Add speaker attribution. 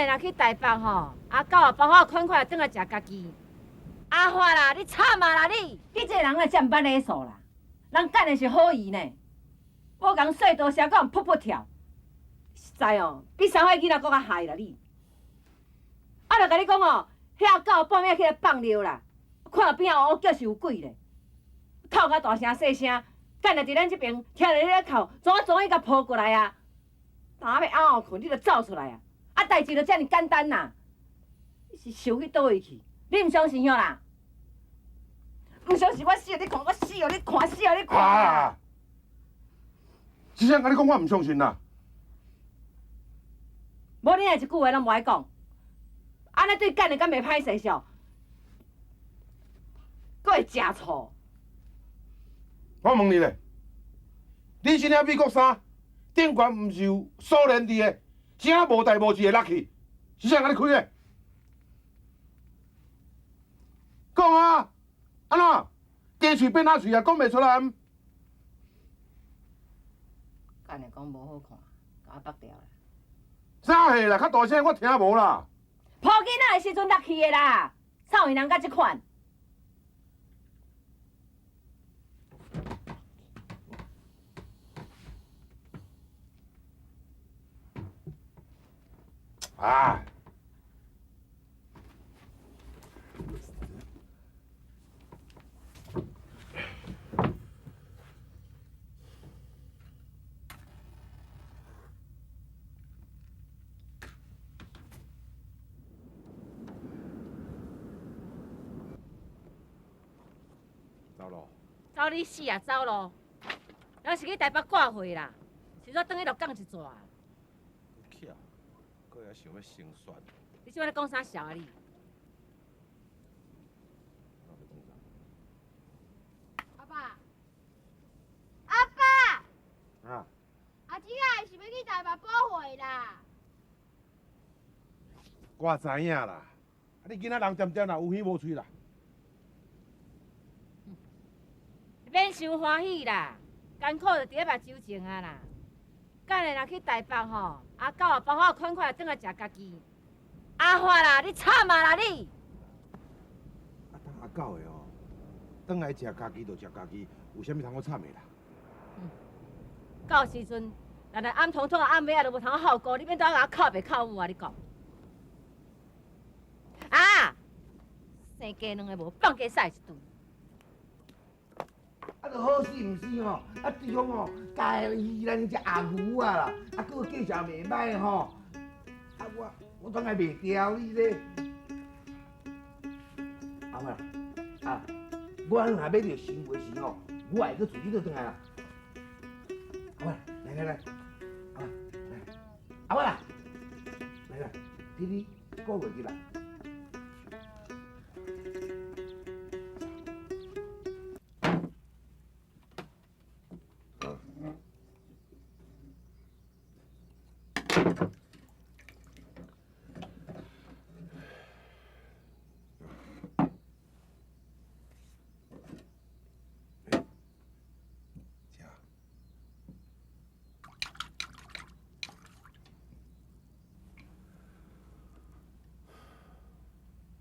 Speaker 1: 下若去台北吼，阿狗啊包好款款，轉來食家己。阿華啦，你慘啊啦你！你這个人若遮毋捌禮數啦，人等的是好意呢，無共細多聲，閣予噗噗跳，實在哦，比三歲囡仔閣較害啦你。啊，著共你講哦，遐狗半暝起來放尿啦，看邊仔烏烏叫是有鬼咧，哭甲大聲細聲，等下佇咱這爿聽著你咧哭，怎啊怎去共抱過來啊？今欲暜暗睏，你就走出來啊！啊，代誌就遮爾簡單啦，你是想去佗位去？你毋相信遐啦？毋相信我死予你看，我死予你看，死予你看！
Speaker 2: 啊！是啥共你講我毋相信啦？
Speaker 1: 無你若一句話攏無愛講，按呢對干的敢袂歹勢數？閣會食醋？
Speaker 2: 我問你咧，你這領美國衫頂懸毋是有鎖鏈佇的，是啥無代無誌會落去？是啥共你開的？講啊！按怎？雞喙變鴨喙啊，講袂出來毋？
Speaker 1: 干的講無好看，共我縛掉啦。
Speaker 2: 啥貨啦？較大聲，我聽無啦。
Speaker 1: 抱囡仔的時陣落去的啦，臭人甲這款。
Speaker 2: 啊！走咯！
Speaker 1: 走你死啊！走咯！人是去台北掛歲啦，是煞轉去鹿港一逝。
Speaker 3: 巧，閣會想欲成全。
Speaker 1: 你這擺咧講啥笑啊你？
Speaker 4: 阿爸，阿爸，
Speaker 2: 啊！
Speaker 4: 阿姊仔是欲去台北補貨啦。
Speaker 2: 我知影啦，啊你囡仔人恬恬啦，有耳無喙啦。
Speaker 1: 你免傷歡喜啦，艱苦就佇咧目睭前啊啦。等下若去台北吼，阿狗啊包好款款，轉來食家己。阿華啦，你慘啊啦你！
Speaker 2: 啊，當阿狗的哦，轉來食家己就食家己，有啥物通好慘的啦？
Speaker 1: 到時陣，若來暗通通暗尾仔都無通好顧，你免倒共我哭爸哭母啊！你講。啊！生雞卵的無，放雞屎一堆。
Speaker 5: 啊，著好死毋死吼，啊對方吼，介意咱這阿牛啊啦，啊，閣介紹袂歹吼，啊我我當來袂牢你咧。阿妹啊，我若買著新話時吼，我會閣隨你倒轉來啦。阿妹，來來來，阿妹來，阿妹啦，來來，你你顧過去啦。